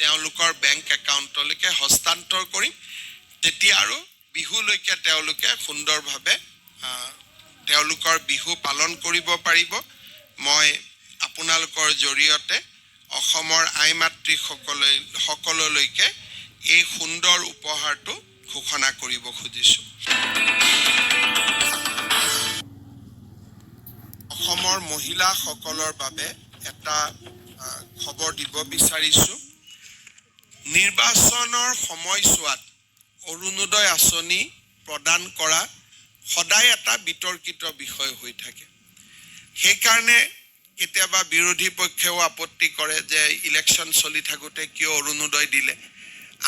তেওঁলোকৰ বেংক একাউণ্টলৈকে হস্তান্তৰ কৰিম। তেতিয়া আৰু বিহুলৈকে তেওঁলোকে সুন্দৰভাৱে তেওঁলোকৰ বিহু পালন কৰিব পাৰিব। মই আপোনালোকৰ জৰিয়তে অসমৰ আই মাতৃসকলে সকললৈকে এই সুন্দৰ উপহাৰটো ঘোষণা কৰিব খুজিছোঁ। অসমৰ মহিলাসকলৰ বাবে এটা খবৰ দিব বিচাৰিছোঁ। নিৰ্বাচনৰ সময়ছোৱাত অৰুণোদয় আঁচনি প্ৰদান কৰা সদায় এটা বিতৰ্কিত বিষয় হৈ থাকে। সেইকাৰণে কেতিয়াবা বিৰোধী পক্ষেও আপত্তি কৰে যে ইলেকশ্যন চলি থাকোঁতে কিয় অৰুণোদয় দিলে।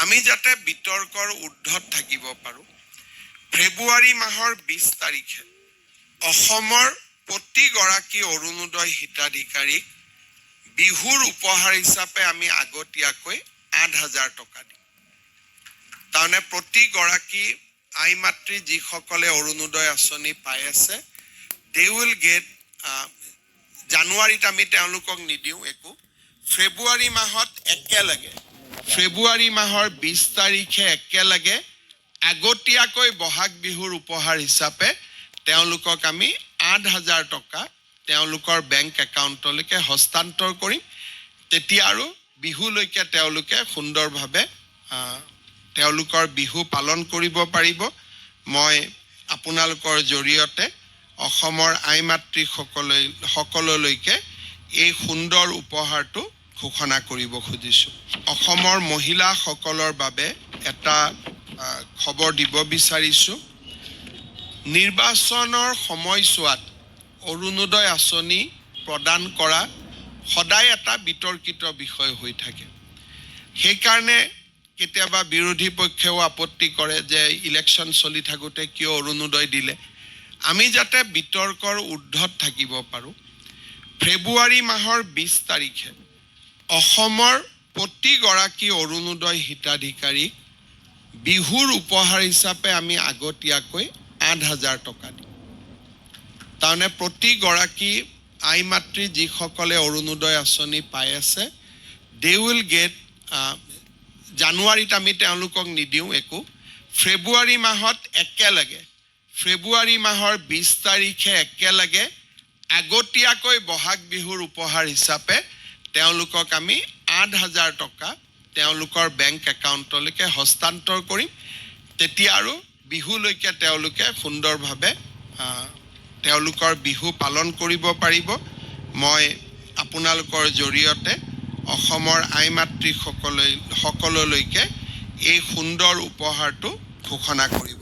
আমি যাতে বিতৰ্কৰ ঊৰ্ধত থাকিব পাৰোঁ, ফেব্ৰুৱাৰী মাহৰ 20 তাৰিখে অসমৰ প্ৰতিগৰাকী অৰুণোদয় হিতাধিকাৰীক বিহুৰ উপহাৰ হিচাপে আমি আগতীয়াকৈ 8,000 টকা দিম। তাৰমানে প্ৰতিগৰাকী আই মাতৃ যিসকলে অৰুণোদয় আঁচনি পাই আছে, they will get, জানুৱাৰীত আমি তেওঁলোকক নিদিওঁ একো। ফেব্ৰুৱাৰী মাহত একেলগে, ফেব্ৰুৱাৰী মাহৰ 20 তাৰিখে একেলগে আগতীয়াকৈ বহাগ বিহুৰ উপহাৰ হিচাপে তেওঁলোকক আমি 8,000 টকা তেওঁলোকৰ বেংক একাউণ্টলৈকে হস্তান্তৰ কৰিম। তেতিয়া আৰু বিহুলৈকে তেওঁলোকে সুন্দৰভাৱে তেওঁলোকৰ বিহু পালন কৰিব পাৰিব। মই আপোনালোকৰ জৰিয়তে অসমৰ আই মাতৃসকলে সকললৈকে এই সুন্দৰ উপহাৰটো ঘোষণা কৰিব খুজিছোঁ। অসমৰ মহিলাসকলৰ বাবে এটা খবৰ দিব বিচাৰিছোঁ। নিৰ্বাচনৰ সময়ছোৱাত অৰুণোদয় আঁচনি প্ৰদান কৰা সদায় এটা বিতৰ্কিত বিষয় হৈ থাকে। সেইকাৰণে কেতিয়াবা বিৰোধী পক্ষেও আপত্তি কৰে যে ইলেকশ্যন চলি থাকোঁতে কিয় অৰুণোদয় দিলে। আমি যাতে বিতৰ্কৰ ঊৰ্ধত থাকিব পাৰোঁ, ফেব্ৰুৱাৰী মাহৰ 20 তাৰিখে অসমৰ প্ৰতিগৰাকী অৰুণোদয় হিতাধিকাৰীক বিহুৰ উপহাৰ হিচাপে আমি আগতীয়াকৈ 8,000 টকা দিম। তাৰমানে প্ৰতিগৰাকী আই মাতৃ যিসকলে অৰুণোদয় আঁচনি পাই আছে, they will get, জানুৱাৰীত আমি তেওঁলোকক নিদিওঁ একো। ফেব্ৰুৱাৰী মাহত একেলগে, ফেব্ৰুৱাৰী মাহৰ 20 তাৰিখে একেলগে আগতীয়াকৈ বহাগ বিহুৰ উপহাৰ হিচাপে তেওঁলোকক আমি 8,000 টকা তেওঁলোকৰ বেংক একাউণ্টলৈকে হস্তান্তৰ কৰিম। তেতিয়া আৰু বিহুলৈকে তেওঁলোকে সুন্দৰভাৱে তেওঁলোকৰ বিহু পালন কৰিব পাৰিব। মই আপোনালোকৰ জৰিয়তে অসমৰ আই মাতৃসকলে সকললৈকে এই সুন্দৰ উপহাৰটো ঘোষণা কৰিব